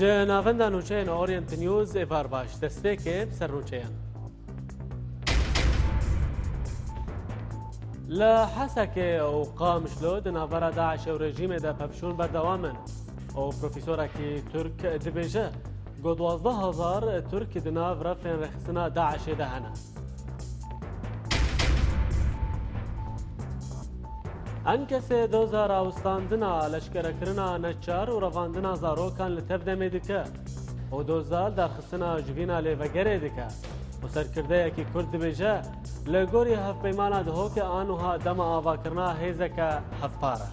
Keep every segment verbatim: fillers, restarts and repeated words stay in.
Ji navenda nûçeyên Orient News, êvar baş. Destpêkê bi ser nûçeyan. Li Hesekê û Qamişlo di navbera DAIŞê û rejîmê de pevçûn berdewam in û profesorekî Tirk dibêje ku duwazdeh hezar Tirk di nav refên rêxistina DAIŞê de hene. Enkesê doza rawestandina leşkerekirina neçar û revandina zarokan li tev demê dike û doza li darxistina civîna lêvegerê dike û serkirdeyekî Kurd dibêje, li gorî hevpeymana Dihokê a nuha dema avakirina hêzeke hevpar e.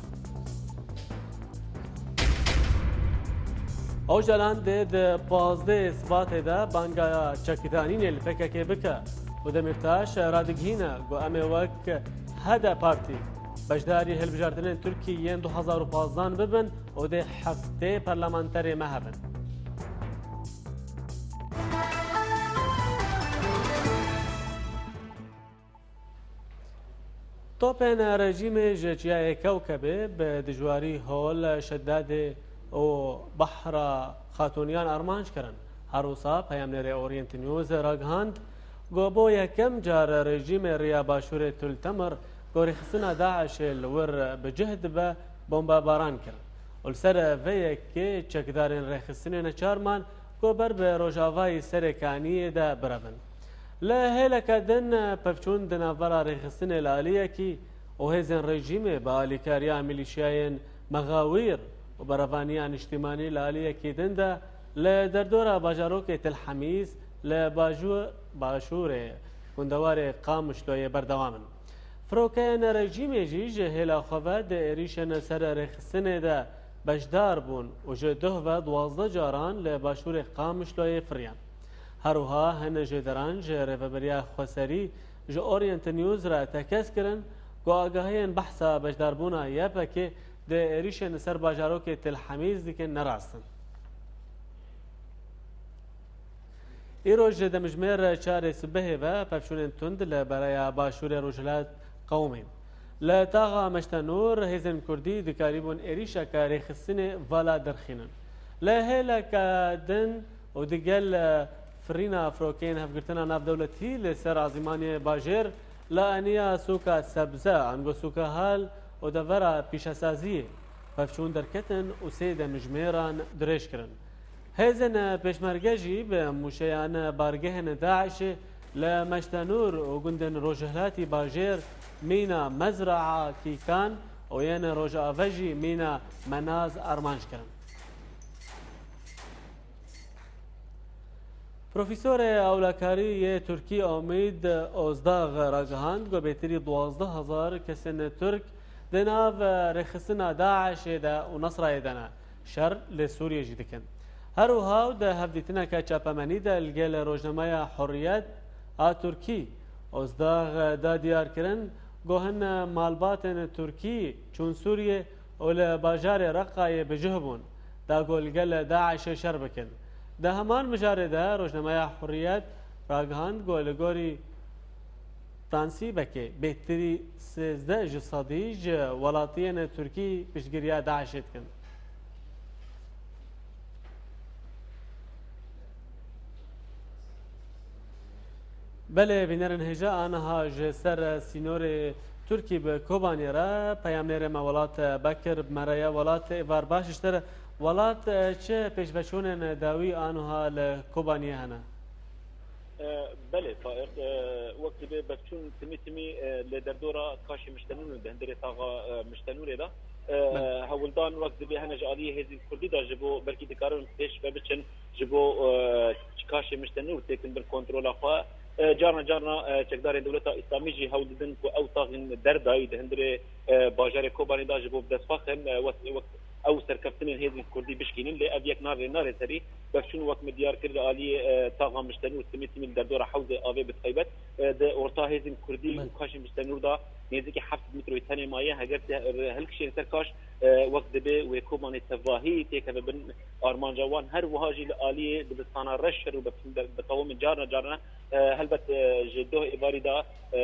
Ocalan dê di pazdehê Sibatê de banga çekdanînê li P K K bike û Demîrtaş radigihîne ku em ê wek H D P partî beşdarî hilbijartinên Tirkî yên du hezar û pazdeh bibin û dê heftê parlamenterê me hebin. Topên rejîmê ji çiyayê Kewkebê bi dijwarî hol Şedadê û Behra Xatûniyan armanc kirin. Her wisa peyamnêrê Orient News ragihand, ku bo yekem car rejîmê Riya Başûrê Til Temir, ku rêxistina DAIŞê li wir bi cih dibe, bombebaran kir û li ser vê yekê çekdarên rêxistinê neçar man ku ber bi Rojavayî Serê Kaniyê de birevin. Li hêleke din pevçûn di navbera rêxistinê li aliyekî û hêzên rejîmê bi alîkariya milîşyayên Mexawîr û berevaniya niştimanî li aliyekî din de li derdora bajarokê Til Hemîz li bajû-, başûrê gundewarê Qamişloyê berdewam in. Firokeyên rejîmê jî ji hêla xwe ve di êrîşên ser rêxistinê de beşdar bûn û ji duh ve duwazdeh caran li başûrê Qamişloyê firiyan. Her wiha hin jêderan ji Rêveberiya Xweserî ji Orient News re tekez kirin ku agahiyên behsa beşdarbûna Y P G di êrîşên li ser bajarokê Til Hemîz dikin ne rast in. Îro ji demjimêr çarê sibehê ve pevçûnên tund li bereya başûrê rojhilat qewimîn. Li taxa Meştenûr hêzên Kurdî dikarîbûn êrîşeke rêxistinê vala derxînin. Li hêleke din û digel firîna firokeyên hevgirtina navdewletî li ser azîmanê bajêr, li aniya sûka Sebze, ango sûka Hal û devera pîşesaziyê pevçûn derketin û sê demjimêran dirêj kirin. Hêzên pêşmerge jî bi mûşeyan bargehên DAIŞê li Meştenûr û gundên rojhilatî bajêr mîna Mezraa Kîkan û yên rojave jî mîna Menaz armanc kirin. Profesorê ewlekarî yê Tirkî Omîd Ozdag ragihand ku bêtirî duwazdeh hezar kesên Tirk di nav rêxistina DAIŞê de û Nesrayê de ne. Şer li Sûriyê jî dikin. Her wiha di hevdîtineke çapemenî de li gel rojnameya Hurriyet a Tirkî, Ozdag da diyar kirin ku hin malbatên Tirkî çûn Sûriyê û li bajarê Reqayê bi cih bûn, da ku li gel DAIŞê şer bikin. Di heman mijarê de rojnameya Hurriyet ragihand ku li gorî Tansîbekê bêhtirî sêzdeh ji sedî ji welatiyên Tirkî piştgiriya DAIŞê dikin. Belê, bînerên hêja aniha ji ser sînorê Tirkî bi Kobaniyê re peyamnêrê me Welat Bekir bi me re ye. Welat, êvar baş ji te re. Welat, çi pêşveçûnên dawî aniha li Kobaniyê hene? E, belê, Faiq, e, wek dibe pevçûn timî timî, e, li derdora Kaşê Miştenûr in, di hundirê taxa, e, Miştenûrê de. E, Belê. Hewldan wek dibe hene ji aliyê hêzên Kurdî de ji bo belkî dikarin pêş ve biçin ji bo, e, Kaşê Miştenûr têkin bin kontrola xwe. E, carna carna, e, çekdarên dewleta Îslamî jî hewl didin ku ew taxên derdayî di hundirê, e, bajarê Kobanê de ji bo bi dest xwe xin, e, wek, wek ew serkeftinên hêzên Kurdî bişkînin, lê ev yek nare, nare serî. Pevçûn wek min diyar kir li aliyê, e, taxa Miştenûr, timî timî li derdora hewzê avê bi taybet, e, di orta hêzên Kurdî û Belê. Kaşê Miştenûr de nêzîkî heft sed metroyê tenê maye. Heger te, e, hilkişên ser kaş, e, wek dibe wê Kobanê tevahî têkeve bin armanca wan. Her wiha jî li aliyê dibistana reş şer û bi, bi qewimên carna carna, e, helbet, e, ji doh êvarî de, e,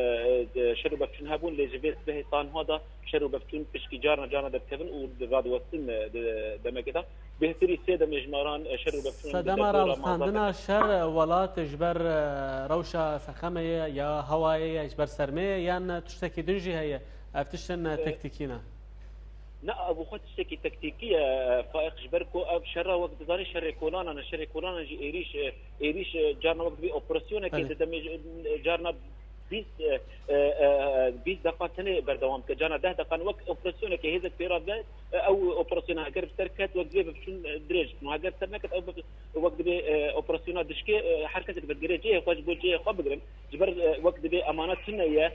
e, şer û pevçûn hebûn, lê ji vê sibehê ta niha de şer û pevçûn pişkî carna carna derdikevin û radiwestin, e, di demekê de. bêhtirî sê demê ji me re şer û befşûn dide. Sedema rawestandina şer welat ji ber, e, rewşa serxemê ye ya hewayê ye, ji ber sermê ye yan tiştekî din jî heye? Ev tiştin, e, E, tektîkî ne? Ne, ev xwe tiştekî tektîkî ye, Faîq, ji ber ku ev şera wek dizanî şerê kolanan e, şerê kolanan jî êrîş, e, êrîş, e, carna wek dibê operasyonekê Belê. di demê, e, carna bîst, e, e, e, bîst deqa tenê berdewam dike. Carna deh deqan wek operasyonekê hêzek pê re be, e, ew operasyona eger bi ser ket wek dibê bi biçûn, e, dirêj bikin. Heger ser neket ew bi, wek dibê, e, operasyona dişkê, e, her kesek bi girê cihê xwe ji bo cihê xwe bigirin. Ji ber, e, wek dibê emana tune ye,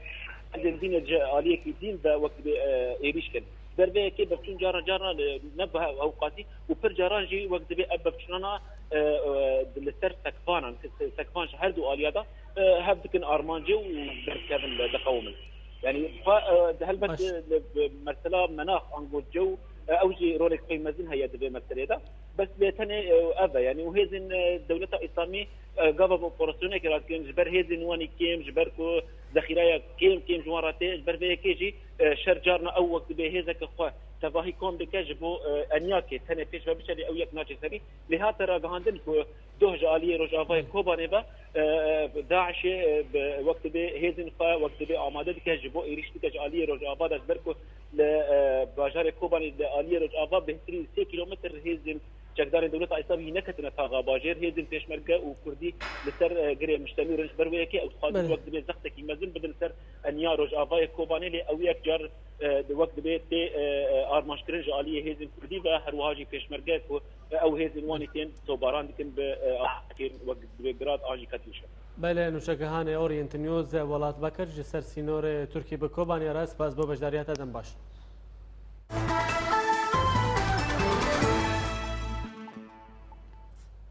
hêzên dîn ê ji aliyekî dîn ve wek dibê, e, êrîş kin. Ji ber vê yekê bevçûn caran caran, e, ne bi hev-, hewqatî û pir caran jî wek dibê ev bevçûnana, e, e, li ser sekvanan, sekvan ji her du aliya de, e, hev dikin armancê û derdikevin, diqewimin. Yanî xwe, e, helbet, Baş. e, li, bi mesela menax ango cew, e, ew jî rolek pey mezin heye di vê meselê de. Bes lê tenê, e, ev e, yanî û hêzên, e, dewleta Îslamî, e, gava bi operasyonekê radikin, ji ber hêzên wan ê kêm, ji ber ku zexîreya kêm kêm ji wan re tê, ji ber vê yekê jî, e, şer carna ew wek dibê hêzeke xwe tevahî kom dike ji bo, e, enyakê tenê pêş ve biçe, lê ew yek naçe serî. Lê hate ragihandin ku doh ji aliyê Rojavayê Kobanê ve, e, DAIŞê, e, bi, wek dibê hêzên xwe wek dibê amade dike, ji bo êrîş dike ji aliyê Rojava de, ji ber ku li, e, bajarê Kobanê li aliyê Rojava bêhtirî sê kîlometr hêzên çekdarên dewleta Îslamî neketine taxa bajêr, hêzên pêşmerge û kurdî li ser, e, girê Miştemî rin. Ji ber wê yekê ew dixwazin Belê. wek dibê zextekî mezin bidin ser eniya Rojavayê Kobanê, lê ew yek car, e, di wek dibê tê, e, e, armanjkirin ji aliyê hêzên kurdî ve, her wiha jî pêşmerge ku, e, ew hêzên wan ê tên tobaran dikin bi, e, wek dibê grad an jî katîşe. Belê, nûçegihanê Orient News, e, Welat Bekir ji ser sînorê Tirkî bi Kobanê re, spas bo beşdariya te, dem baş.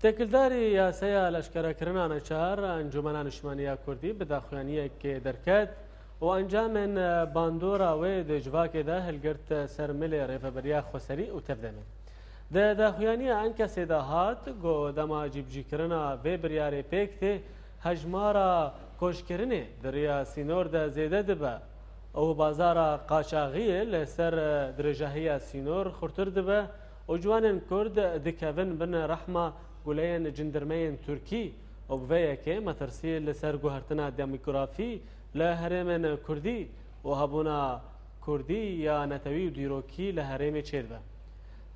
Têkildarî yaseya leşkerekirina neçar Encûmena Niştimaniya Kurdî bi daxuyaniyekê derket û encamên bandora wê di civakê de hilgirt ser milê Rêveberiya Xweserî û Tevdemê. Di daxuyaniya Enkesê de hat ku dema cîbicîkirina vê biryarê pêk tê, hejmara koçkirinê di riya sînor de zêde dibe û bazara qaçaxiyê li ser dirêjahiya sînor xurtir dibe û ciwanên Kurd dikevin bin rehma guleyên cindirmeyên Tirkî û bi vê yekê metirsî li ser guhertina demografî li herêmên Kurdî û hebûna Kurdî ya netewî û dîrokî li herêmê çêdibe.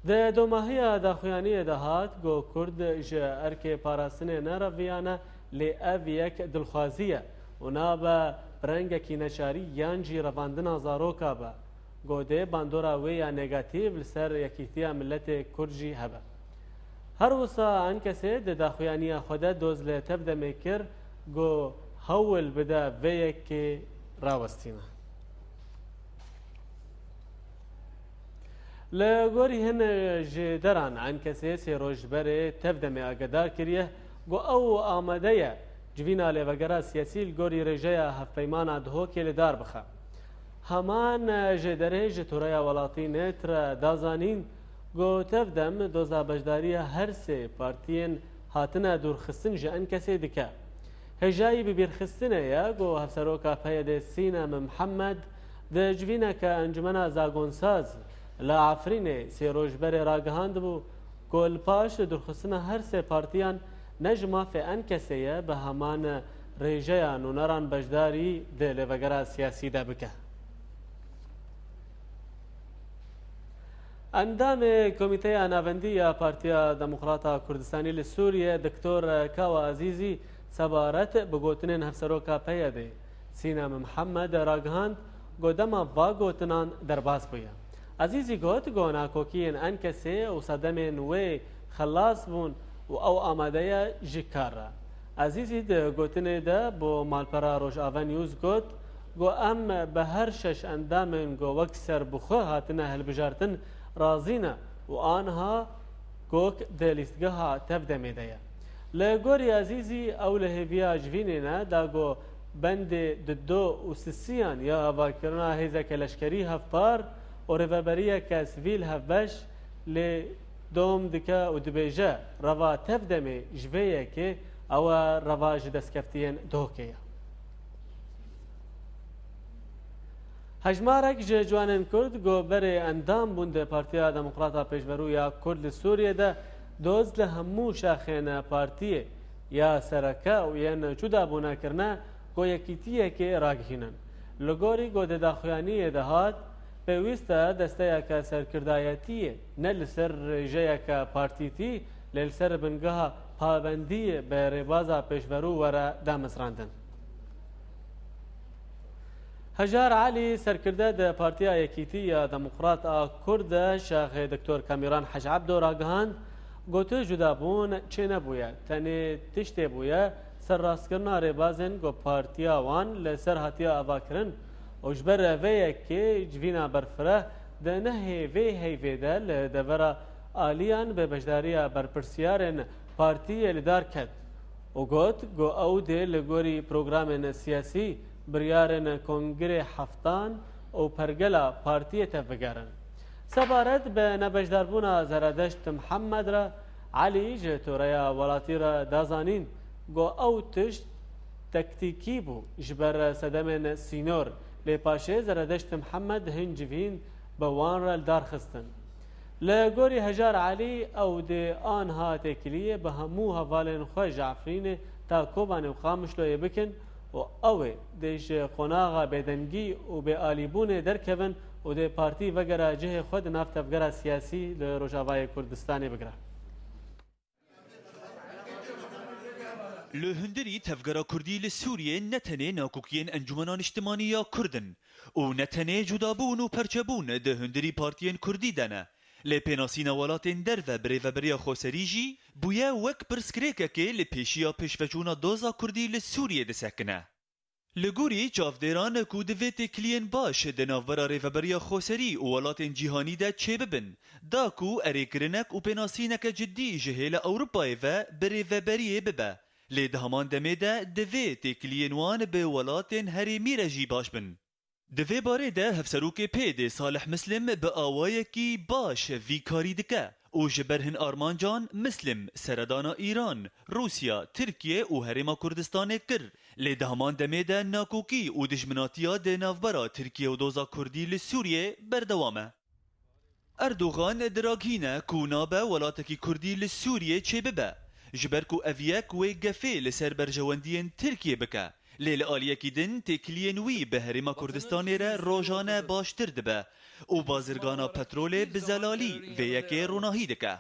Di domahiya daxuyaniyê de hat ku Kurd ji erkê parastinê nereviyane, lê ev yek dilxwazî ye û nabe bi rengekî neçarî yan jî revandina zaroka be. Godê bandora wê ya negatîf li ser yekîtiya miletê Kurd jî hebe. Her wisa Enkesê di daxuyaniya xwe de doz li Tevdemê kir ku hewl bide vê yekê rawestîne. Li gorî hin ji deran Enkesê sê roj berê Tevdemê agedar kiriye ku ew amade ye civîna lêvegera siyasî li gorî rêjeya hevpeymana Duhokê li dar bixe. Heman ji derê ji Toreya Welatî Net re da zanîn ku Tevdem doza beşdariya her sê partiyên hatine dûrxistin ji Enkesê dike. Hêjayî bibîrxistinê ye ku Hevseroka P Y D'ê Sînem Mihemed di civîneke Encumena Zagonsaz li Efrînê sê roj berê ragihandibû ku li paş dûrxistina her sê partiyan ne ji mafê Enkesê ye bi heman rêjeya nûneran beşdarî di lêvegera siyasî de bike. Endamê Komîteya Navendî ya Partiya Demokrata Kurdistanî li Sûriyê, Doktor Kawa Azîzî, sebaret bi gotinên Hevseroka P Y D'ê, Sînem Mihemed, ragihand ku dema va gotinan derbas bûye. Azîzî got ku nakokiyên Enkesê û sedemên wê xelas bûn û ew amade ye ji kar re. Ezîzî di gotinê de bo malpera Rojava News got ku em bi her şeş endamên ku wek serbixwe hatine hilbijartin razî ne û aniha kok di lîstgeha Tevdemê de ye. Li gorî Ezîzî ew li hêviya civînê ne da ku bendê dido û sisiyan ya avakirina hêzeke leşkerî hevpar û rêveberiyeke sivîl hevbeş lê dom dike û dibêje, reva Tevdemê ji vê yekê ew e reva ji destkeftiyên Duhokê ye. Hejmarek ji ciwanên Kurd ku berê endam bûn di Partiya Demokrata Pêşverû ya Kurd li Sûriyê de doz li hemû şaxên partiyê ya sereke û yên cuda bûne kirine ku yekîtiyekê ragihînin. Li gorî ku di daxuyaniyê de hat, pêwîst e desteyeke serkirdayetiyê ne li ser rêjeyeke partîtî, lê li ser bingeha pabendiyê bi rêbaza pêşverû were damezrandin. Hejar Elî, serkirde di Partiya Yekîtî ya Demokrat a Kurd de şaxê Doktor Kamîran Hec Ebdo ragihand, got, cudabûn çênebûye, tenê tiştê bûye serrastkirina rêbazên ku partiya wan li ser hatiye avakirin û ji ber vê yekê civîna berfireh di nehê vê heyvê de li devera aliyan bi beşdariya berpirsiyarên partiyê li dar ket. û got ku ew dê li gorî programên siyasî, biryarên Kongirê Heftan û pergela partiyê tevbigerin. Sebaret bi nebeşdarbûna Zeredeşt Mihemed re, Elî ji Toreya Welatî re da zanîn ku ew tişt tektîkî bû ji ber sedemên sînor, lê paşê Zeredeşt Mihemed hin civîn bi wan re li dar xistin. Li gorî Hejar Elî, ew dê anha têkiliyê bi hemû hevalên xwe ji Efrînê ta Kobanê û Qamişloyê bikin û ew ê dê ji qonaxa bêdengî û bêalîbûnê derkevin û dê partî vegera cihê xwe di nav tevgera siyasî li Rojavayê Kurdistanê bigire. Li hundirî tevgera Kurdî li Sûriyê ne tenê nakokiyên Encûmena Niştimanî ya Kurd in û ne tenê cudabûn û perçebûn di hundirî partiyên Kurdî de ne, lê pênasîna welatên derve bi rêveberiya xweserî jî bûye wek pirsgirêkekê li pêşiya pêşveçûna doza Kurdî li Sûriyê disekine. Li gorî çavdêran ku divê têkiliyên baş di navbera Rêveberiya Xweserî û welatên cîhanî de çêbibin, da ku erêkirinek û pênasîneke cidî ji hêla Ewropayê ve bi rêveberiyê bibe. Lê di heman demê de divê têkiliyên wan bi welatên herêmî re jî baş bin. Di vê barê de Hevserokê P Y D'ê Salih Mislim bi awayekî baş vî karî dike û ji ber hin armancan Mislim seredana Îran, Rûsya, Tirkiye û Herêma Kurdistanê kir, lê di heman demê de nakokî û dijminatiya di navbera Tirkiye û doza Kurdî li Sûriyê berdewam e. Erdogan diragîne ku nabe welatekî Kurdî li Sûriyê çêbibe, ji ber ku ev yek wê gefê li ser berjewendiyên Tirkiyê bike, lê li aliyekî din têkiliyên wî bi Herêma Kurdistanê re rojane baştir dibe û bazirgana petrolê bi zelalî vê yekê ronahî dike.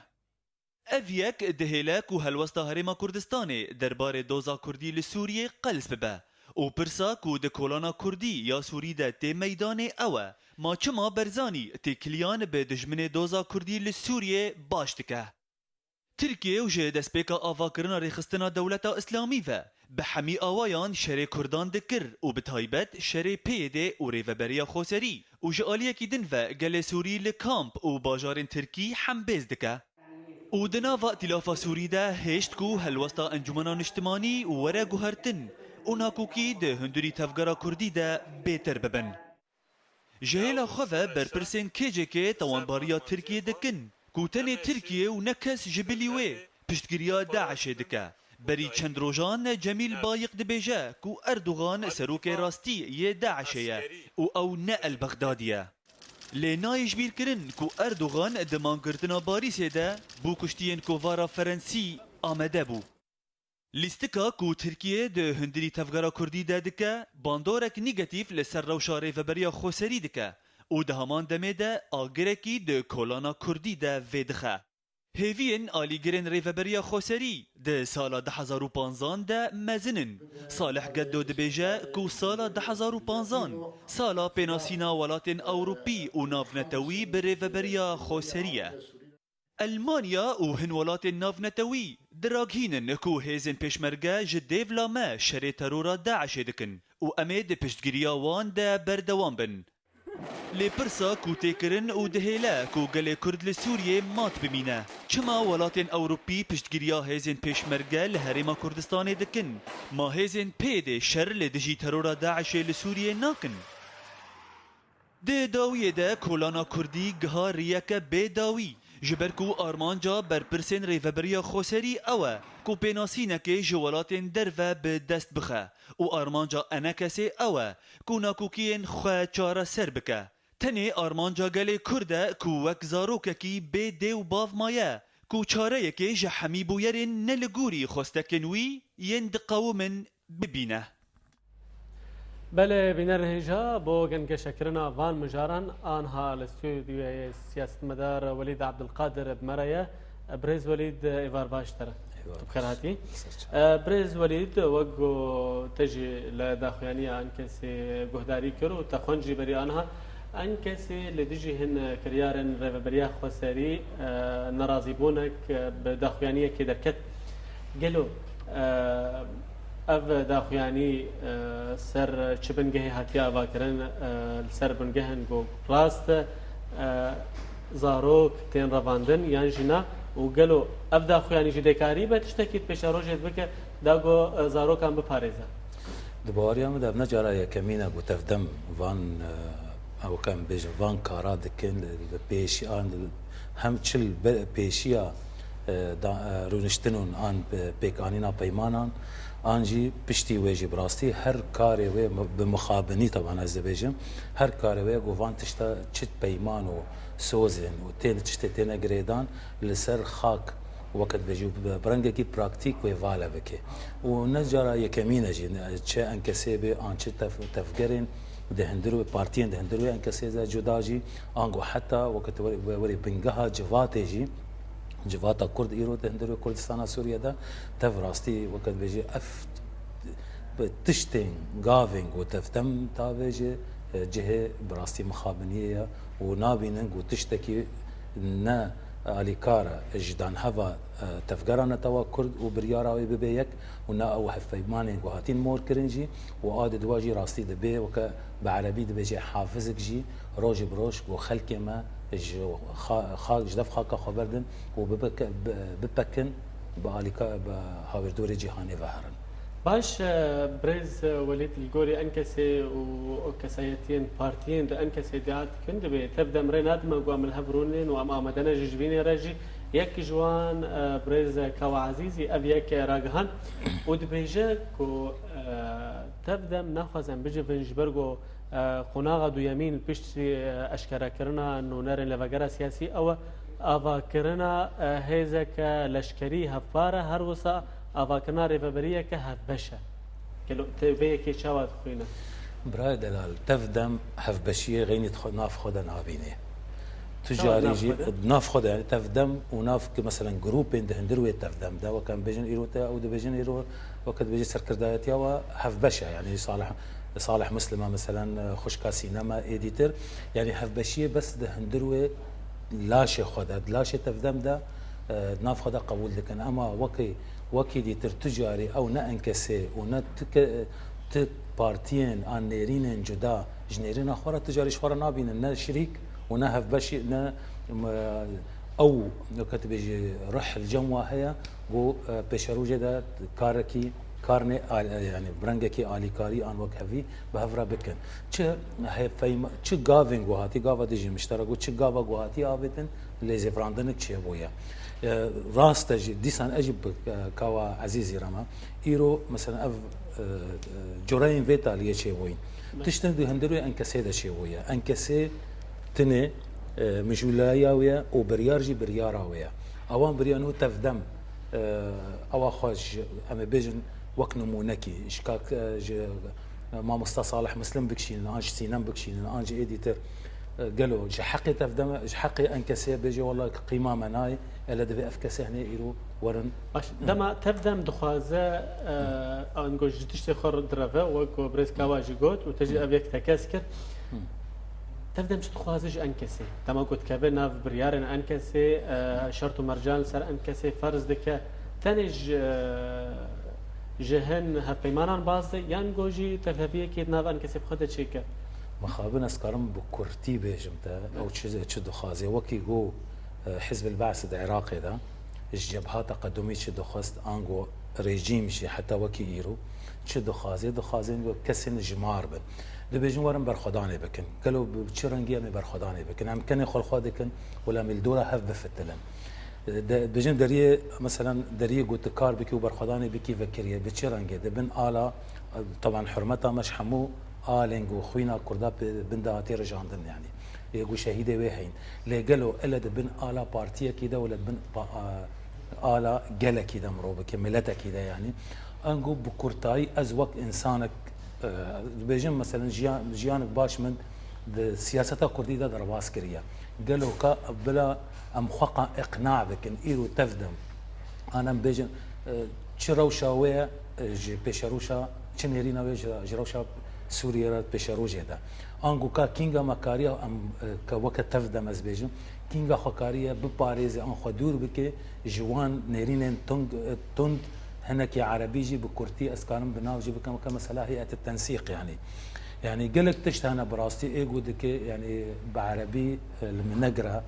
Ev yek dihêle ku helwesta Herêma Kurdistanê derbarê doza Kurdî li Sûriyê qels bibe û pirsa ku di kolana Kurdî ya Sûrî de tê meydanê ew e, ma çima Barzanî têkiliyan bi dijminê doza Kurdî li Sûriyê baş dike? Tirkiye û ji destpêka avakirina rêxistina Dewleta Îslamî ve bi hemî awayan şerê Kurdan dikir û bi taybet şerê P Y D û Rêveberiya Xweserî û ji aliyekî din ve gelê Sûrî li kamp û bajarên Tirkî hembêz dike. Û di nava Îtîlafa Sûrî de hêşt ku helwesta Encûmena Niştimanî were guhertin û nakokî di hundirî tevgera Kurdî de bêtir bibin. Ji hêla xwe ve berpirsên K C K'ê tawanbariya Tirkiyê dikin ku tenê Tirkiye û ne kes ji bilî wê piştgiriya DAIŞ'ê dike. Berî çend rojan Cemîl Bayik dibêje ku Erdogan serokê rastî yê DAIŞ'ê ye û ew ne El Bexdadî ye. Lê nayê jibîrkirin ku Erdogan di mangirtina Parîsê de bo kuştiyên kovara Ferensî amede bû. Lîstika ku Tirkiye di hundirî tevgera Kurdî de dike, bandorek negatîf li ser rewşa Rêveberiya Xweserî dike û di heman demê de agirekî di kolana Kurdî de vêdixe. Hêviyên alîgirên Rêveberiya Xweserî di sala du hezar û panzan de mezin in. Salih Geddo dibêje ku sala du hezar û panzan sala pênasîna welatên Ewropî û navnetewî bi Rêveberiya Xweserî ye. Elmanya û hin welatên navnetewî diraghînin ku hêzên pêşmerge ji dêvla me şerê terora DAIŞ'ê dikin û em ê di piştgiriya wan de berdewam bin. Lê pirsa ku tê kirin û dihêle ku gelê Kurd li Sûriyê mat bimîne. Çima welatên Ewropî piştgiriya hêzên pêşmerge li Herêma Kurdistanê dikin? Ma hêzên P Y D'ê şer li dijî terora DAIŞ'ê li Sûriyê nakin? Di dawiyê de kolana Kurdî giha riyeke bê dawî, ji ber ku armanca berpirsên Rêveberiya Xweserî ew e Ku pênasînekê ji welatên derve bi dest bixe û armanca ENKSê ew e ku nakokiyên xwe çareser bike. Tenê armanca gelê Kurd e ku wek zarokekî bê dê û bav maye, ku çareyekê ji hemî bûyerên ne li gorî xwestekên wî yên diqewimin bibîne. Belê, bînerên hêja, bo gengeşekirina van mijaran, anha li stûdyoyê siyasetmedar Welîd Abdulkadir bi me re ye. Birêz Welîd, êvar baş te re. Êvar Tu bi xêr baş. Hatî. Ser çav. E, Birêz Welîd, wek ku te jî li daxuyaniya ENKSê guhdarî kir û te xwend jî berî anha, ENKSê li dijî hin kiryarên Rêveberiya Xweserî, e, nerazîbûnek, e, bi daxuyaniyekê derket. Gelo, e, ev daxuyanî, e, ser çi bingehê hatiye avakirin, e, li ser bingehên ku rast, e, zarok tên revandin yan jî na û gelo ev daxuyanî jî dê karî be tiştekî di pêşerojê de bike da ku, e, zarokan biparêze? Di baweriya min de ev ne cara yekemîn e ku tevdem van, e, ew ke em bêjin van kara dikin, li, li pêşî an hem çi li be-, pêşiya, e, da, e, rûniştin û an, e, pêkanîna peymanan, an jî piştî wê jî bi rastî her karê wê mi-, bi mixabinî taban ez dibêjim, her karê wê ku van tişta çi peyman û sozên û tê tiştê têne girêdan li ser xak weke dibêjî û bi, bi rengekî praktîk wê vale bike. Û ne cara yekemîn e jî, ne, çi ENKSê be, an çi tev-, tevgerên di hundir wê, partiyên di hundir wê ENKSê de cuda jî, ango heta weke tu werê, werê bingeha civatê jî, civata Kurd îro di hundir wê Kurdistana Sûriye de, tev rastî weke dibêjî ev bi tiştên gavên ku tevdem tabê ji, e, cihê bi rastî mixabiniyê ye û nabînin ku tiştekî ne alîkar e ji danheva, e, tevgera netewa Kurd û biryara wê bibe yek û ne ew hevpeymanên ku hatîn mor kirin jî û a di dua jî rastî dibe weke bi erebî dibêje hafizik jî roj bi roj ku xelkê me ji xa-, xa-, ji dev xaka xwe berdin û bibike-, bi-, bipekin bi alîka-, bi hawirdorê cîhanê ve herin. Baş, e, birêz Welîd, li gorî ENKSê û kesayetiyên partiyên di ENKSê diyar dikin, dibê tevdem rê nadime ku em li hev rûnên û em amade ne jî ji vînê re jî yek ji wan, e, birêz Kawa Ezîzî ev yek ragihand û dibêje ku, e, tevdem naxwazin bicivin ji ber ku, e, qonaxa duyemîn piştî, e, eşkerekirina nûnerên levegera siyasî ew e avakirina, e, hêzeke leşkerî hevpar e, her wisa avakirina rêveberiyeke hevbeş e. Gelo te vê yekê çawa dixwîne? Birayê delal, tevdem hevbeşiyê xeynî di xwe, nav xwe de nabîne. Tu Çawa carî nav jî xwe de? Nav xwe de, yani tevdem û nav ki, meselen, grûpên di hundir wê tevdem de, weke em bêjin îro te, ew dibêjin îro, weke dibêjin serkirdayetiya we hevbeş e, yani Salih, Salih Muslim e, meselen, xwişka Sînem e, êdîtir. Yani hevbeşiyê bes di hundir wê laşê xwe de, di laşê tevdem de, e, nav xwe de qebûl dikin. Ema wekî, wekî dîtir tu carî ew ne ENKSê û ne tu ke-, tu partiyên an nêrînên cuda ji nêrîna xwe re tu carî ji xwe re nabînin. Ne şirîk û ne hevbeşî, ne, m-, ew, weke tu bêjî, ruh li cem wa heye ku, e, pêşerojê de karekî, karnê al-, e, yani bi rengekî alîkarî an wek hevî bi hev re bikin. Çi hevpeyma-, çi gavên ku hatî, gava dijî mişterek û çi gava ku hatî avêtin, lêzêvirandinek çêbûye. E, rast e jî, dîsan ez jî bi, e, Kawa Ezîzî re me. Îro, mesela, ev, e, e, cureyên vê taliyê çêbûyîn. Tiştin di hundir wê ENKSê de çêbûye. ENKSê tinê, e, mijûleya wê ye û biryar jî biryara wê ye. Ewan biryar nû tevdem, e, ewa xwe ji, em ê bêjin, wek nimûnekî, ji kak, e, ji, e, mamosta Salih Muslim bikişînin, an ji Sînem bikişînin, an ji êdîtir, e, gelo ji heqê tevdem e, ji heqê ENKSê bêje, wela qîma me nayê, ele divê ev kesê hinê îro werin. Baş, dema tevdem dixwaze, e, ango ji tiştê xwe direve, wek ku birêz Kawa jî got û te jî ev yek tekez kir. Tevdem çi dixwaze ji ENKSê? Dema ku dikeve nav biryarên ENKSê, e, şert û mercan li ser ENKSê ferz dike. Tenê ji, e, ji hin hevpeymanan baz de, yan go jî tevheviyekê di nav ENKSê bi xwe de çêke? Mixabin ez karim bi kurtî bêjim te, ew çi, çi dixwaze. Wekî go, e, Hizb el-Ba'th di Iraqê de, ji Cebha Teqedumî çi dixwest, ango rejîm jî heta wekî îro çi dixwaze, dixwazin wek kesên jimar bin. Dibêjin werin berxwedanê bikin. Gelo bi çi rengî em ê berxwedanê bikin? Em kenê xwe li xwe dikin, wela em ê li dora hev bifitilin. De, bijin deriyê, meselen, deriyê ku tu kar bikî û berxwedanê bikî vekirî ye, bi çi rengê? Di bin ala, teban hurmeta me ji hemû alên ku xwîna Kurda bi, bin de hatiye rijandin, yanî. Yê ku şehîdê wê heyin. Lê gelo ele di bin ala partiyekî de, wele di bin pa-, a, ala gelekî de mirov bike, miletekî de, yanî. Ango bi kurtayî ez wek însanek, e, dibêjim, meselen, jiyan, jiyanek baş min di siyaseta Kurdî de derbas kiriye. Gelo ka bila em xwe qa iqna bikin, îro tev de. An em bêjin, e, çi rewşa wê ye, e, ji pêşerûşa, çi nêrîna wê ji, ji rewşa Sûriyê re pêşerojê de. Ango ka kînga me kariya em, e, ke weke tev de ez bêjim, kînga xwe kariye biparêze an xwe dûr bike ji wan nêrînên tung, e, tund, hinekî erebî jî bi kurtî ez karim bi nav jî bikim, weke mesela heyet tensîq, yanî. Yanî gelek tişt hene bi rastî ê ku dike, yanî bi erebî, e, li min negire,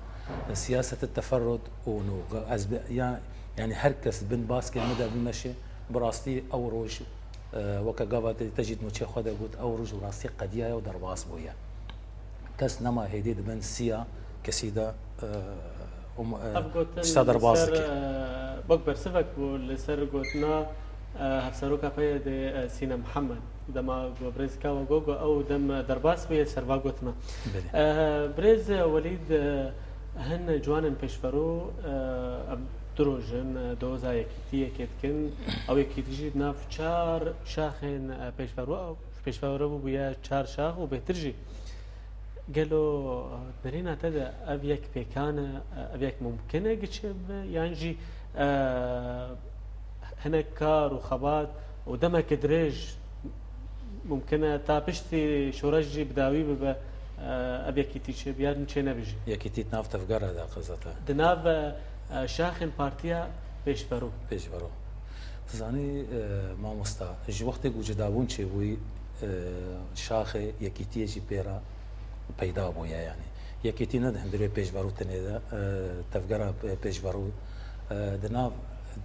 e, siyaset teferrud û nû. Ez bi, ya, yanî her kes bin baskê min de bimeşe, bi rastî ew roj, e, weke gava te, te jî di nûçeyê xwe de got, ew roj bi rastî qediyaye û derbas bûye. Kes nema hêdî di bin siya kesî de, e, um, e, Ev gotin tişta li derbas ser, dike. E, wek bersivek bû li ser gotina, e, hevseroka P Y D'ê, e, Sîne Mihemed. Dema ku birêz Kawa got, got ew dem derbas bûye ser va gotina. Belê. E, birêz Welîd, e, hin ciwanên pêşverû, e, em du roj in, e, doza yekîtiyekê dikin. Ew yekîtî jî di nav çar şaxên, e, pêşverû, pêşverû bûye çar şax û bêhtir jî. Gelo, e, di birîna te de ev yek pêkan e, ev yek mumkin e giçe bibe, yan jî, e, hinek kar û xebat û demeke dirêj mumkin e ta piştî şoreş jî bi dawî bibe, e, ev yekîtî çêbibe, yan çênebe jî? Yekîtî di nav tevgera de qezeta. Di nav, e, şaxên partiya pêşverû. Pêşverû. Tu zanî, e, mamosta, ji wextê ku cidabûn çêbûyî, e, şaxê yekîtiyê jî pê re peyda bûye, yanî. Yekîtî ne di hundirê pêşverû tenê de, e, tevgera pê-, pêşverû, e, di nav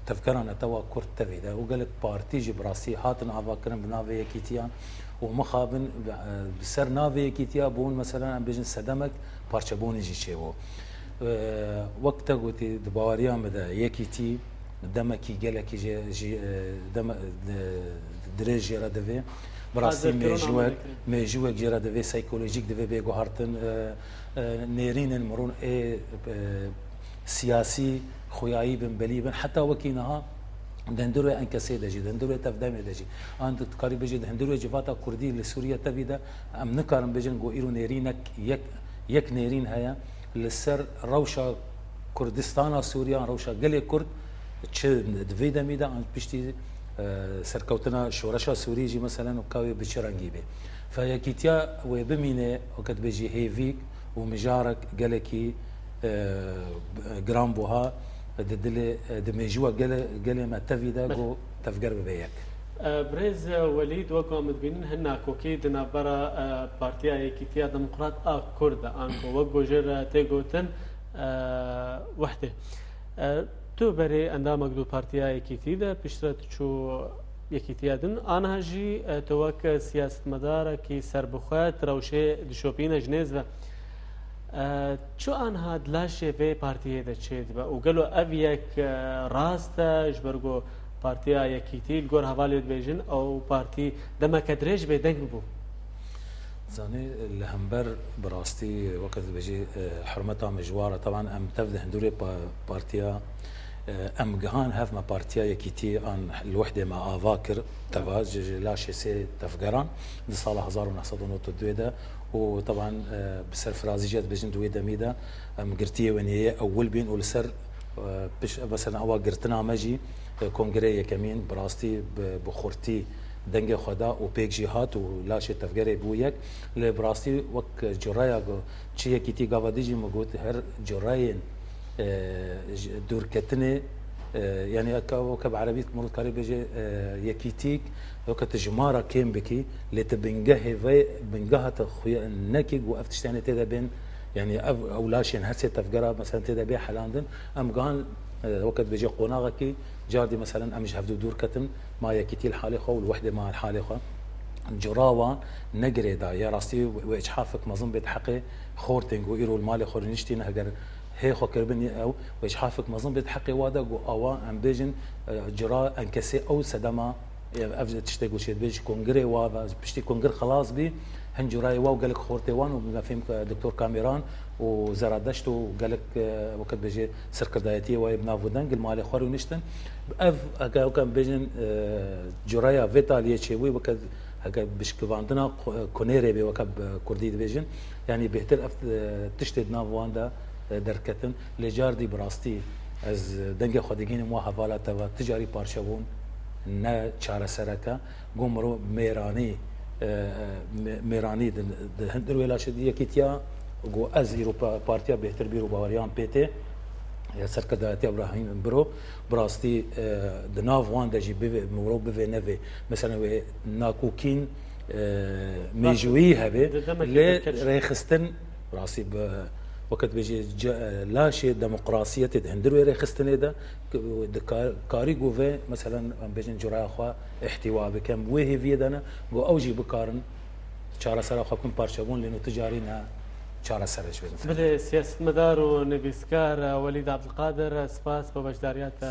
tevgera netewa Kurd tevî de û gelek partî jî bi rastî hatin avakirin bi navê yekîtiyan û mixabin, e, bi ser navê yekîtiya bûn, meselen, em bêjin sedemek parçebûnê jî çêbû. E, wek te gotî, di baweriya min de yekîtî demekî gelekî jê, jî, e, deme-, di-, dirêj jê re divê. Bi rastî Hazirkirin mê ji wek, amade kirin. Mê ji wek jê re divê, psîkolojîk divê bê guhartin, e, e, nêrînên mirûn ê, e, siyasî xuyayî bin, belî bin. Heta wekî niha di hundirê enkesê de jî, di hundirê tevdemê de jî. An dikarî bêjî di hundirê civata Kurdî li Sûriye tevî de em nikarin bêjin ku îro nêrînek yek, yek nêrîn heye li ser rewşa Kurdistana Sûriye an rewşa gelê Kurd çi di vê demî de an piştî, e, serkewtina şoreşa Sûrî jî meselen û ka wê bi çi rengî bê. Fe yekîtiya wê bimîne, weke dibêjî hêvîk û mijarek gelekî, e, giranbuha di dilê, e, di mêjûwa gelê, gelê me tevî de Belê. ku tevger bibe yek. E, Birêz Welîd, wek ku em dibînin, hin nakokî di navbera, e, Partiya Yekîtiya Demokrat a Kurd de, ango wek ku jê re tê gotin, e, Wehdê. E, tu berê endamek dû Partiya Yekîtî de, piştre tu çû Yekîtiya din, aniha jî, e, tu wek siyasetmedarekî serbixwe di rewşê dişopîne ji nêz ve. E, çi aniha di laşê vê partiyê de çêdibe û gelo ev yek, e, rast e, ji ber ku Partiya Yekîtî li gor hevalê dibêjin, ew partî demeke dirêj bêdeng bû? Zanî, li hember bi rastî, weke dibêjî, e, hurmeta min ji wan re, teban em tev di hundirê pa-, partiya, e, em gihan hev me Partiya Yekîtî an li Wehdê me ava kir, teva ji, ji laşê sê tevgeran di sala hezar û neh sed û nod û duyê de û teban, e, bi serfirazî jê dibêjin di wê demî de em girtiyê wêneyê ewil bîn û li ser, e, piş-, mesela ewa girtina me jî, e, kongreyê yekemîn bi rastî bi, bi xurtî dengê xwe da û pêk jî hat û laşê tevgerê bû yek. Lê bi rastî wek cureya ku çi Yekîtî gava dî jî min got, her cureyên, e, ji dûrketinê, e, yanî eka weke bi erebî mirov dikarî bêje, e, yekîtîk, weke tu ji ma re kêm bikî, lê tu bingehê vê, bingeha te xuya nekî ku ev tiştê tê de bên, yanî ev, ew laşên her sê tevgera, meselen, tê de bê helandin, em gihan, e, weke dibêje qonaxekî, cardî, meselen, em ji hevdû dûr ketin, ma Yekîtî li halê xwe û li Wehdê ma li halê xwe. Cura wan ne girêdayî ye. Rastî wê îçhafek mezin bê di heqê xortên ku îro li malê xwe rûniştîne, heger Hê xwe kiribin ew, wê ji hafek mezin bê di heqê wa de, ku awa em bêjin, e, cira enkesê ew sedema, e, ev tiştê ku çê dibê ji kongirê wa ve, piştî kongir xelas bî, hin curayê wa û gelek xortê wan û me fêm ke Doktor Kameran û Zeradeşt û gelek, e, weke dibêjê serkirdayetiyê wa yê bi nav û deng li malê xwe rûniştin. Ev, heke weke em bêjin, e, curaya vê taliyê çêbûyî, weke heke bişkivandina ku-, kunêrê bê, weke bi kurdî dibêjin, yanî bêhtir ev, e, tiştê di nav wan de, e, derketin. Lê cardî bi rastî ez dengê xwe digihînim wa hevala te ve, ti carî parçebûn ne çareserek e. Got mirov mêranî, e, e, mê-, mêranî di, di hundir wê laşê di yekîtiya, got ez îro pa-, partiya bêhtir bîr û baweriyan pê tê, ya serkirdayetiya Îbrahîm Biro, bi rastî, e, di nav wan de jî bivê, mirov bivê nevê. Mesela wê nakokîn, e, mêjûyî hebe, di demekî lê pêkir rêxistin, rastî bi, weke dibêjî, ce-, laşê demokrasiyetê di hundir wê rêxistinê de, di kar-, karî ku vê, meselen, em bêjin curaya xwe îhtîwa bikin, wê hêviyê de ne, ku ew jî bikarin çaresera xwe bikin parçebûn, lê no tu carî ne çareser ji vê. Bilê, siyasetmedar û nivîskar Welîd Abdulkadir, spas bo beşdariya te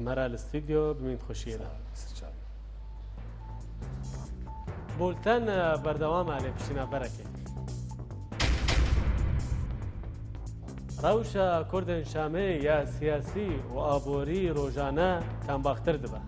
me re li stûdyo, bimîn xweşiyê de. Sağ ol. Sağ ol. Bulten, e, berdewam e lê piştî navberekê. Rewşa Kurdên Şamê ya siyasî û aborî rojane tembaxtir dibe.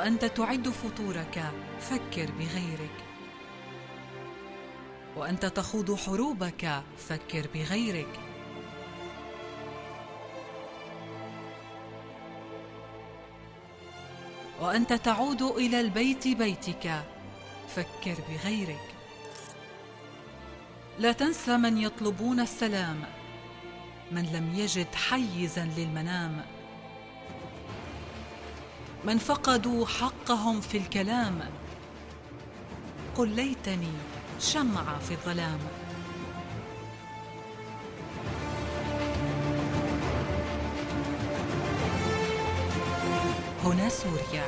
وأنت تعد فطورك، فكر بغيرك. وأنت تخوض حروبك، فكر بغيرك. وأنت تعود إلى البيت بيتك، فكر بغيرك. لا تنسى من يطلبون السلام، من لم يجد حيزا للمنام، من فقدوا حقهم في الكلام. قل ليتني شمعة في الظلام. هنا سوريا.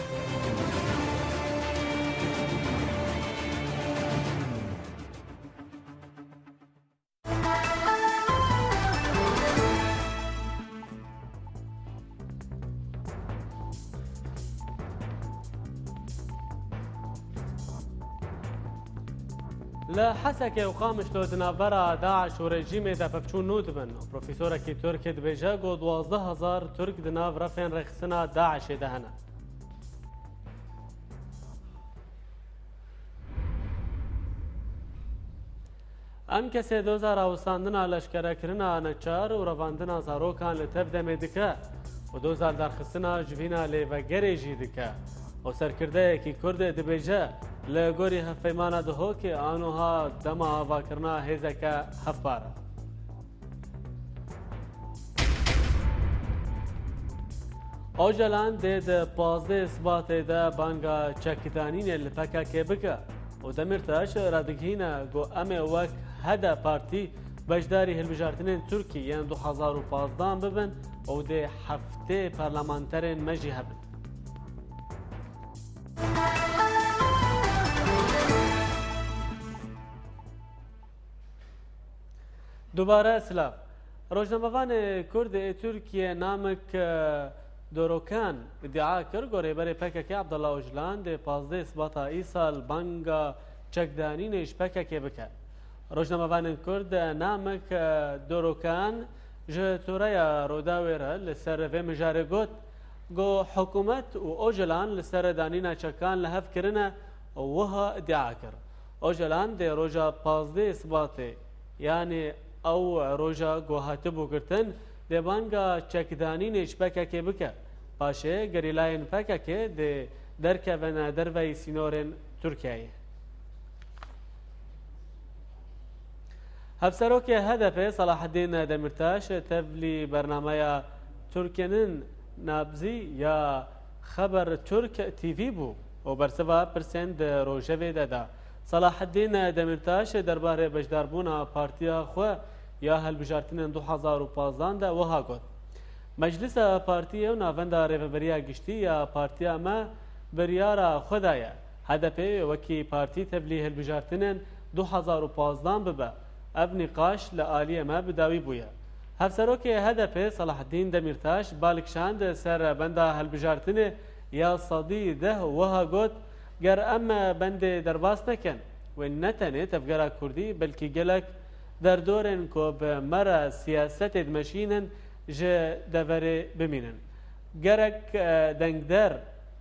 Li Hesekê û Qamişlo di navbera DAIŞ û rejîmê de pevçûn nû dibin û profesorekî Tirk dibêje ku duwazdeh hezar Tirk di nav refên rêxistina DAIŞê de hene. Em kesê doza rawestandina leşkerekirina neçar û revandina zarokan li tev demê dike û doza darxistina jivîna lêvegerê jî dike û serkirdeyekî Kurd dibêje, li gorî hevpeymana Duhokê anoha dema avakirina hêzeke hevpar e. Ocalan dê di pazdeh Sibatê de banga çekdanînê li P K K bike û Demîrtaş radigihîne ku em ê wek H D P partî beşdarî hilbijartinên Tirkî yên du hezar û pazdeh bibin û dê heftê parlamenterên me jî hebin. Dubare silav. Rojnamevanê Kurd ê Tirkiyê Namik, e, Dorokan îdia kir ku rêberê P K K Abdullah Ocalan dê pazdeh Sibata îsal banga çekdanînê ji P K K bike. Rojnamevanên Kurd, e, Namik, e, Dorokan ji Toreya Rûdawê re li ser vê mijarê got ku hikûmet û Ocalan li ser danîna çekan li hev kirine û wiha îdia kir. Ocalan dê roja pazdeh Sibatê, yanî ew roja ku hatibû girtin, dê banga çekdanînê ji P K K bike. Paşê gerîlayên P K K dê derkevin derveyî sînorên Tirkiyeyê. Hevserokê H D P Selahaddîn Demîrtaş tevlî bernameya Tirkiyên Nabzî ya Xeber Türk T V bû û bersiva pirsên di rojevê de da. Selahaddîn Demîrtaş derbarê beşdarbûna partiya xwe ya hilbijartinên du hezar û pazdeh de wiha got: Meclisa partiyê û navenda rêveberiya giştî ya partiya me biryara xwe daye. H D P wekî partî tevlî hilbijartinên du hezar û pazdeh bibe. Ev nîqaş li aliyê me bi dawî bûye. Hevserokê H D P Selahaddîn Demîrtaş bal kişand ser benda hilbijartinê ya sedî deh û wiha got: Ger em bendê derbas nekin, wê ne tenê tevgera Kurdî, belkî gelek derdorên ku bi me re siyasetê dimeşînin ji deverê bimînin. Gerek, e, dengder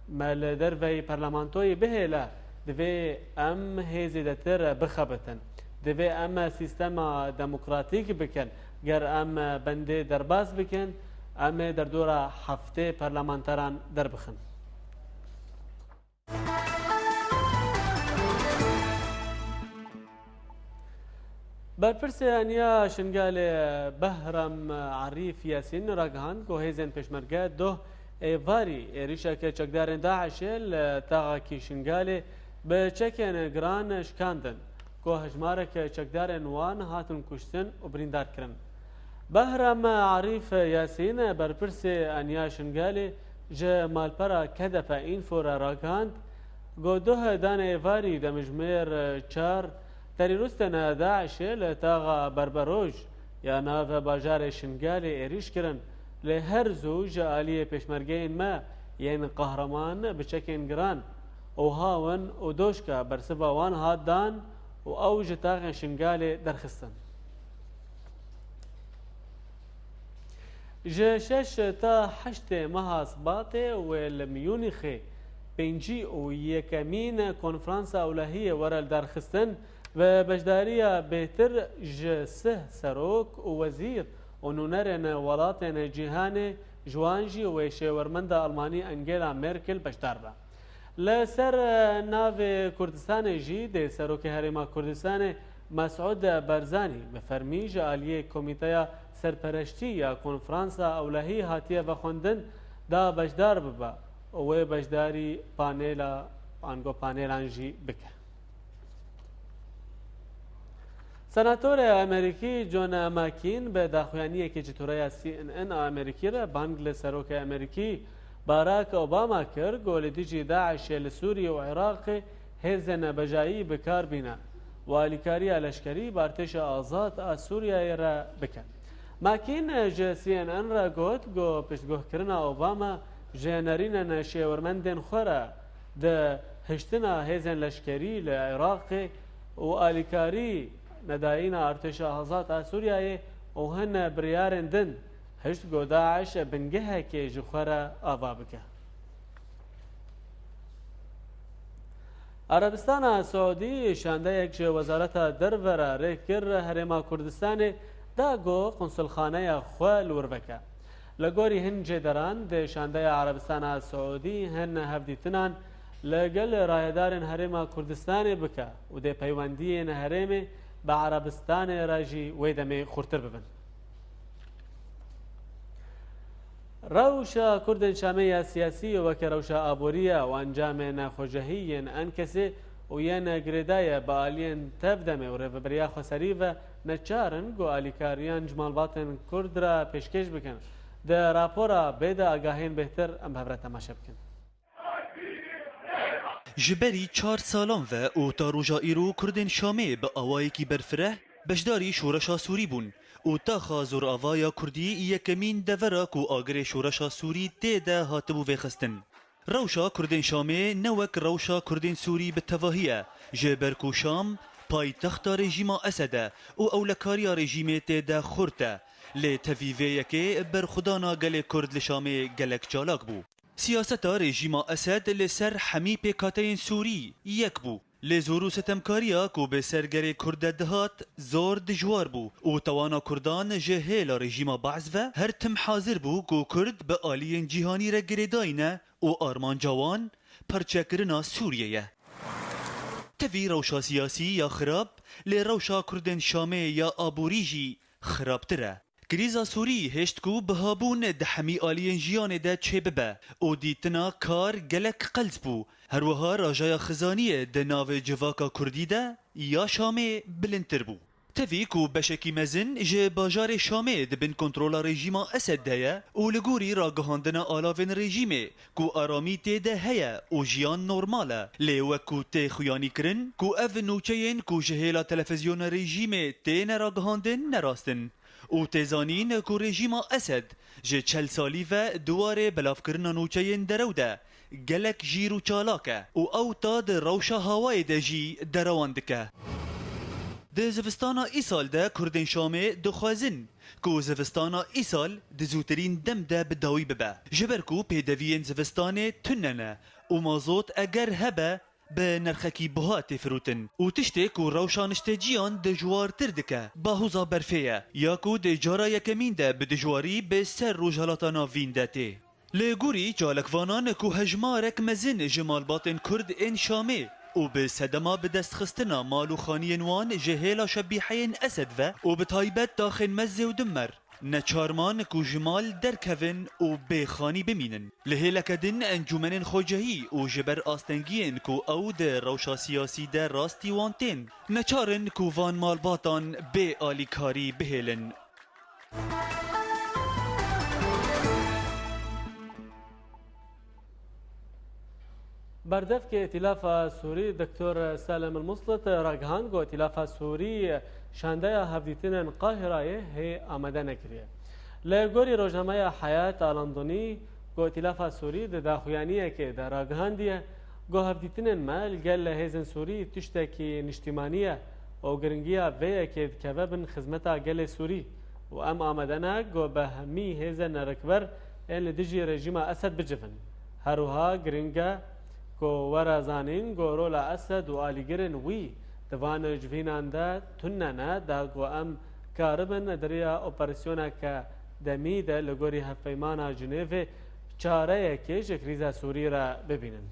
me li derveyî parlamentoyê bihêle, divê em hê zêdetir bixebitin. Divê em sîstema demokratîk bikin. Ger em bendê derbas bikin, em ê derdora heftê parlamenteran derbixin. Berpirsê Eniya Şingalê Behram Arîf Yasîn ragihand ku hêzên pêşmerge doh êvarî êrîşeke çekdarên DAIŞê li taxekî Şingalê bi çekên giran şikandin, ku hejmarek çekdarên wan hatin kuştin û birîndar kirin. Behram Arîf Yasîn, berpirsê Eniya Şingalê, ji malpera K D P Info re ragihand, ku doh danê êvarî demjimêr çar terorîstên DAIŞê li taxa Berberoj ya nav bajarê Şingalê êrîş kirin, lê her zû ji aliyê pêşmergeyên me yên qehreman bi çekên giran û hawin û doşka bersiva wan hat dan û ew ji taxên Şingalê derxistin. Ji şeş ta heştê meha Sibatê wê li Mûnîxê pêncî û yekemîn konferansa ewlehiyê were lidarxistin, bi beşdariya bêtir ji sih serok û wezîr û nûnerên welatên cîhanê, ji wan jî wê şêwermenda Almanî Angela Merkel beşdar be. Li ser, e, navê Kurdistanê jî dê Serokê Herêma Kurdistanê Mesûd Barzanî bi fermî ji aliyê Komîteya Serpereştî ya Konferansa Ewlehî hatiye vexwendin da beşdar bibe û wê beşdarî panêla, ango panêlan jî bike. Senatorê Amerîkî John McCain bi daxuyaniyekê ji toreya C N N a Amerîkî re bang li serokê Amerîkî Barack Obama kir, ku li dijî DAIŞê li Sûriyê û Iraqê hêzên nebejayî bi kar bîne û alîkariya leşkerî bi artêşa azad a Sûriyeyê re bike. McCain ji C N N re got, ku piştguhkirina Obama ji nerînên şêwermendên xwe re di hiştina hêzên leşkerî li Iraqê û alîkarî nedayîna artêşa azad a Sûriyeyê û hin biryarên din, hişt ku DAIŞ bingehekê ji xwe re ava bike. Erebistana Siûdî şandeyek ji Wezareta Derve re rê kir Herêma Kurdistanê da ku qunsulxaneya xwe li wir veke. Li gorî hin cêderan, di şandeya Erebistana Siûdî hin hevdîtinan li gel rayedarên Herêma Kurdistanê bike û dê peywendiyên herêmê bi Erebistanê re jî wê demê xurtir bibin. Rewşa Kurdên Şamê ya siyasî weke rewşa aborî ye û encamê nexweşehî yên enkesê û yên girêdayî ye bi aliyên tevdemê û rêveberiya xweserî ve neçar in ku alîkariyan ji malbatên Kurd re pêşkêş bikin. Di rapora bê de agahiyên bêhtir em bi hev re temaşe bikin. Ji berî çar salan ve û ta roja îro Kurdên Şamê bi awayekî berfireh beşdarî şoreşa Sûrî bûn û taxa zorava ya Kurdî yekemîn devera ku agirê şoreşa Sûrî tê de hatibû vêxistin. Rewşa Kurdên Şamê ne wek rewşa Kurdên Sûrî bi tevahî ye, ji ber ku Şam paytexta rejîma Esed e û ewlekariya rejîmê tê de xurt e. Lê tevî vê yekê berxwedana gelê Kurd li Şamê gelek çalak bû. Siyaseta rejîma Esed li ser hemî pêkhateyên Sûrî yek bû. Lê zor û sitemkariya ku bi ser gelê Kurd de dihat, zor dijwar bû û tawana Kurdan ji hêla rejîma Baas ve her tim hazir bû ku Kurd bi aliyên cîhanî re girêdayî ne û armanca wan parçekirina Sûriyê ye. Tevî rewşa siyasî ya xirab, lê rewşa Kurdên Şamê ya aborî jî xirabtir e. Krîza Sûrî hêşt ku bihabûn di hemî aliyên jiyanê de çêbibe û dîtina kar gelek qels bû. Her wiha rajaya xizaniyê di navê civaka Kurdî de ya Şamê bilindtir bû. Tevî ku beşekî mezin ji bajarê Şamê di bin kontrola rejîma Esed de ye û li gorî ragihandina alavên rejîmê ku aramî tê de heye û jiyan normal e, lê wek ku tê xuyanîkirin ku ev nûçeyên ku ji hêla televîzyona rejîmê têne ragihandin ne rast in. Û tê zanîn ku rejîma Esed ji çel salî ve di warê belavkirina nûçeyên derew de gelek jîr û çalak e û ew ta di rewşa hawayê de jî derewan dike. Di zivistana îsal de Kurdên Şamê dixwazin ku zivistana îsal di zûtirîn dem de bi dawî bibe. Ji ber ku pêdeviyên zivistanê tune ne û mazot eger hebe, bi nirxekî buha tê firotin û tiştê ku rewşa nişteciyan dijwartir dike, bahuza berfê ye, ya ku di cara yekemîn de bi dijwarî bi ser Rojhilata Navîn de tê. Li gorî çalakvanan ku hejmarek mezin ji malbatên Kurd ên Şamê û bi sedema bidestxistina mal û xaniyên wan ji hêla şebîheyên Esed ve û bi taybet taxên Mezzê û Dimmer, neçar man ku ji mal derkevin û bê xanî bimînin. Li hêleke din encûmenên xwecehî û ji ber astengiyên ku ew di rewşa siyasî de rastî wan tên, neçar in ku van malbatan bê alîkarî bihêlin. Berdevkê Îtîlafa Sûrî Doktor Selem El Muslit ragihand ku Îtîlafa Sûrî şandeya hevdîtinên Qahirayê hê amade nekiriye. Li gorî rojnameya Heyat a Londonî ku Îtîlafa Sûrî di daxuyaniyekê de ragihandiye ku hevdîtinên me li gel hêzên Sûrî tiştekî niştîmanî ye û giringiya vê yekê dikeve bin xizmeta gelê Sûrî û em amade ne ku bi hemî hêzên rikber ên li dijî rejîma Esed bicivin. Her wiha giring e ku were zanîn ku rola Esed û alîgirên wî di van civînan de tune ne, da ku em karibin di riya operasyoneke demî de li gorî Hevpeymana Cinêvê çareyekê ji krîza Sûrî re bibînin.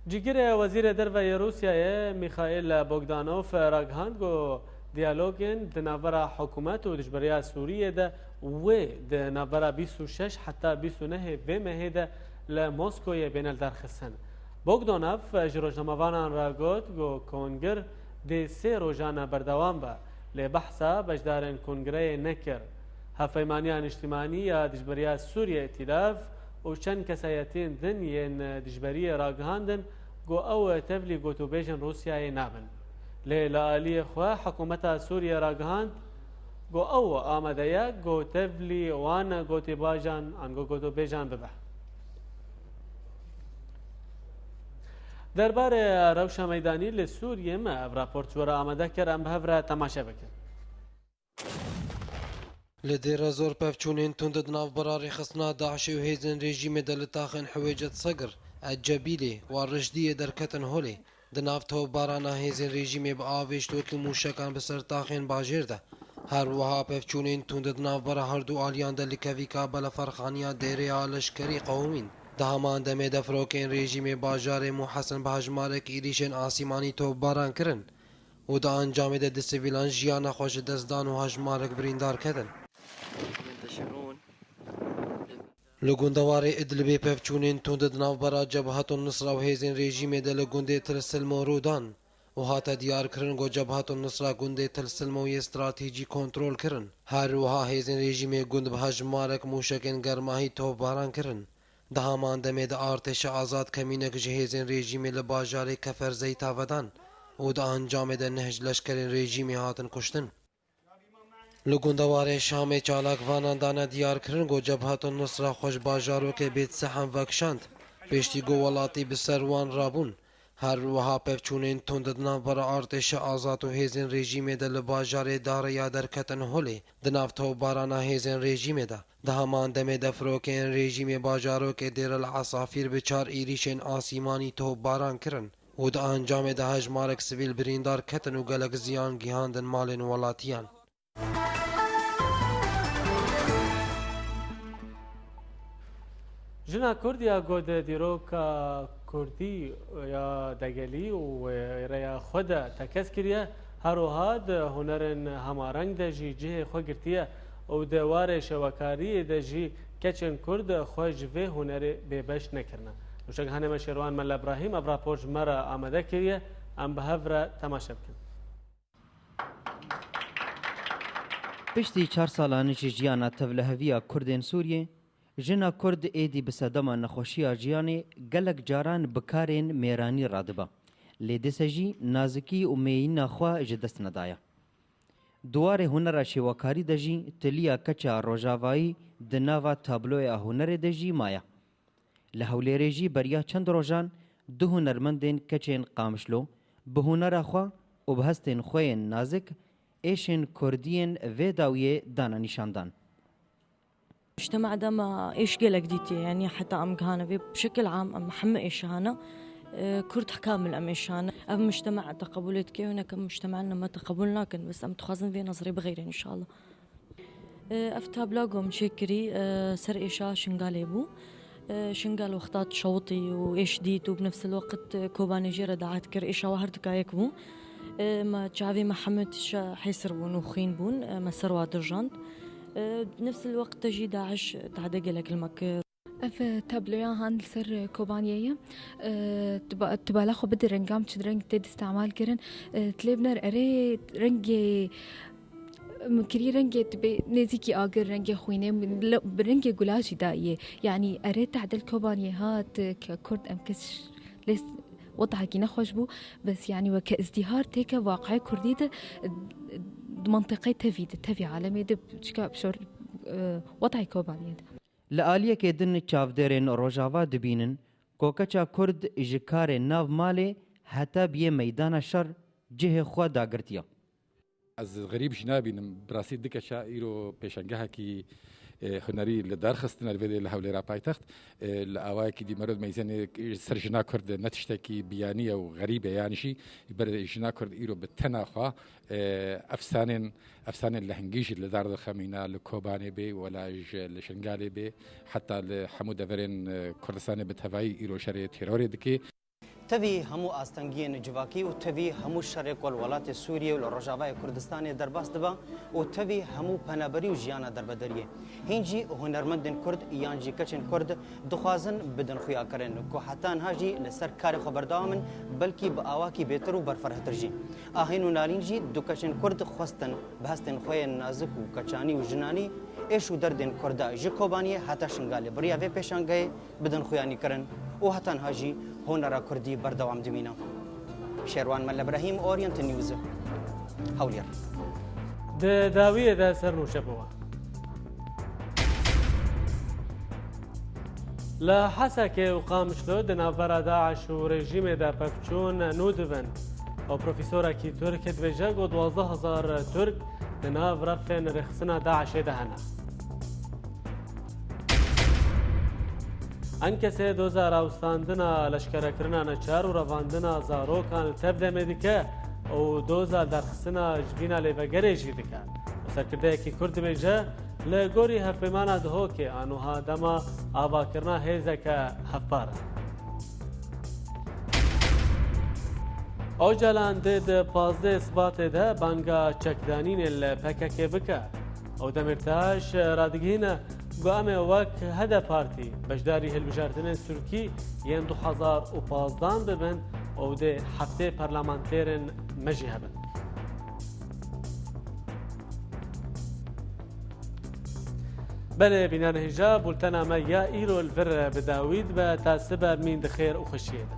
Cîgirê Wezîrê Derve yê Rûsyayê Mîxaîl Bogdanov ragihand ku diyalogên di navbera hikûmet û dijberiya Sûriyê de wê di navbera bîst û şeş heta bîst û nehê vê mehê de li Moskoyê bêne lidarxistin. Bogdanov ji rojnamevanan re got ku kongir dê sê rojan berdewam be, lê behsa beşdarên kongireyê nekir. Hevpeymaniya Niştimanî ya Dijberiya Sûriyê, Îtîlaf, û çend kesayetiyên din yên dijberiyê ragihandin ku ew tevlî gotûbêjên Rûsyayê nabin. Lê li aliyê xwe hikûmeta Sûriyê ragihand ku ew amade ye ku tevlî wan gotîbajan ango gotûbêjan bibe. Derbarê rewşa meydanî li Sûriyê me ev raport ji we re amade kir, em bi hev re temaşe bikin. Li Dêrezor pevçûnên tund di navbera rêxistina DAIŞê û hêzên rejîmê de li taxên Hiwêcet Segir, Ecebîlê û Rişdiyê derketin holê. Di nav topbarana hêzên rejîmê bi avêşt wekî mûşekan bi ser taxên bajêr de, her wiha pevçûnên tund di navbera her du aliyan de li kevîka beleferxaniya dêrê ya leşkerî qewimîn. Di heman demê de firokeyên rejîmê bajarê Muhesin bi hejmarek êrîşên asîmanî topbaran kirin. û di encamê de du sivîlan jiyana xwe ji dest dan û hejmarek birîndar ketin. Li gundewarê Idlibê pevçûnên tund di navbera Cebhatun Nusra û hêzên rejîmê de li gundê Til Silmo rû dan û hate diyarkirin ku Cebhatun Nusra gundê Til Silmo yê stratejî kontrol kirin. Her wiha hêzên rejîmê gund bi hejmarek mûşekên germahî topbaran kirin. Di heman demê de artêşa azad kemînek ji hêzên rejîmê li bajarê Kefer Zeyta vedan û di encamê de neh ji leşkerên rejîmê hatin kuştin. Li gundewarê Şamê çalakvanan dane diyarkirin ku Cebhatun Nusra xwe ji bajarokê Bêt Sehem vekişand, piştî ku welatî bi ser wan rabûn. Her wiha pevçûnên tund di navbera artêşa azad û hêzên rejîmê de li bajarê Darê ya derketin holê, di nav topbarana hêzên rejîmê de. Di heman demê de firokeyên rejîmê bajarokê Dêr el Esafîr bi çar êrîşên asîmanî topbaran kirin û di encamê de hejmarek sivîl birîndar ketin û gelek ziyan gihandin malên welatiyan. Jina Kurd ya ku di dîroka Kurdî ya degelî û rêya xwe de tekez kiriye, her wiha di hunerên hemareng de jî cihê xwe girtiye û di warê şewekariyê de jî keçên Kurd xwe ji vê hunerê bêbeş nekirine. Nûşegihanê me Şêrwan Mele Ibrahîm ev rapor ji me re amade kiriye, em bi hev re temaşe bikin. Piştî çar salan ji jiyana tevliheviya Kurdên Sûriyê, jina Kurd êdî bi sedema nexweşiya jiyanê gelek caran bi karên mêranî radibe. Lê dise jî nazikî û mêyîna xwe ji dest nedaye. Di warê hunera şêwekarî de jî tiliya keça rojavayî di nava tabloya hunerê de jî maye. Li Hewlêrê jî beriya çend rojan du hunermendên keçên Qamişlo bi hunera xwe û bi hestên xwe yên nazik êşên kurdiyên vê dawiyê dane nîşandan. Mujtema de me êş gelek dîtiye, yanî heta em gihane vê bi şekil am em heme êş hane, e, Kurd kamil em êş hane. Ev mujtema teqebûlê dike, hinek em mujtema me teqebûl nakin, bes em dixwazin vê nezrê bixeyrin înşallah. Ev tabla ku em çêkirî, ser êşa Şingalê bû. Şingal wexta şewitî û êş dît û bi nefsil weqt Kobanê jê re daet kir, êşa we her du kayek bû. Me çavê me hemû tişa hêsir bûn û xwîn bûn, me ser wa dirjand. Nefsil weqt de jî DAIŞ tehde gelek li me kir. Ev, e, tabloya han li ser, e, Kobaniyê ye. E, tu ba-, tu bala xwe bide rengan, çi reng tê dî îstemal kirin. E, tu lê biner, erê rengê, min kirî rengê tu bê nêzîkî agir, rengê xwînê, min le-, bi rengê gula jî dayê. Yanî erê tehdil Kobaniyê hat, e, ke Kurd em kes lê s-, wetahekî nexweş bû. Bes yanî weke îzdîhar têke waqeyê Kurdî de, e, di mentiqeyê tevî de, tevî alemê de, çika şor, e, wetahê Kobaniyê de. Li aliyekê din çavdêrên Rojava dibînin ku keça Kurd ji karê nav malê heta biyê meydana şer cihê xwe dagirtiye. Ez xerîb jî nabînim. Bi rastî du keça îro pêşengehekî, e, hunerî li dar xistine li vê dê li Hewlêra paytext. E, li awayekî dî mero dimeyzêne ser jina Kurd ne tiştekî biyanî ye û xerîb e, yan jî ber jina Kurd îro bi tena xwe, e, efsanên, efsanên lehengî jî li dar dixe, mîna li Kobanê bê, wela ji li Şingalê bê, heta li hemû deverên, e, Kurdistanê bi tevayî îro şerê terorê dike. Tevî hemû astengiyên civakî û tevî hemû şerê ku li welatê Sûriyê û li Rojavayê Kurdistanê derbas dibe û tevî hemû penaberî û jiyana derbederiyê. Hîn jî hunermendên Kurd yan jî keçên Kurd dixwazin bidin xuya kirin ku heta niha jî li ser karê xwe berdewam in, belkî bi awakî bêtir û berfirehtir jî. Ahîn û nalîn jî du keçên Kurd xwestin bi hestên xwe yên nazik û keçanî û jinanî êş û derdên Kurda ji Kobaniyê heta Şingalê bi riya vê pêşangehê bidin xuyanî kirin û heta niha jî hunera Kurdî berdewam dimîne. Şêrwan Mele Brahîm, Orient News, Hewlêr. Di dawiyê de sernûşe biwe. Li Hesekê û Qamişlo di navbera DAIŞ û rejîmê de pevçûn nû dibin û profesorekî Tirk dibêje ku duwazdeh hezar Tirk di nav refên rêxistina DAIŞê de hene. Enkesê doza rawestandina leşkerekirina neçar û revandina zarokan li tev demê dike û doza derxistina jivîna lêvegerê jî dike. Û serkirdeyekî Kurd dibêje, li gorî hevpêmana Duhokê a nuha dema avakirina hêzeke hevpar e. Ocalan dê di pazdeh Sibatê de banga çekdanînê li P K K bike. Ew Demîrtaş radigihîne ku em ê wek H D P Partî beşdarî hilbijartinên Tirkî yên du hezar û pazdan bibin û dê heftê parlamentêrên me jî hebin. Belê bînerên hêja, bultena me ya îro li vir bi dawî dibe, ta sibe mîn di xêr û xweşiyê de.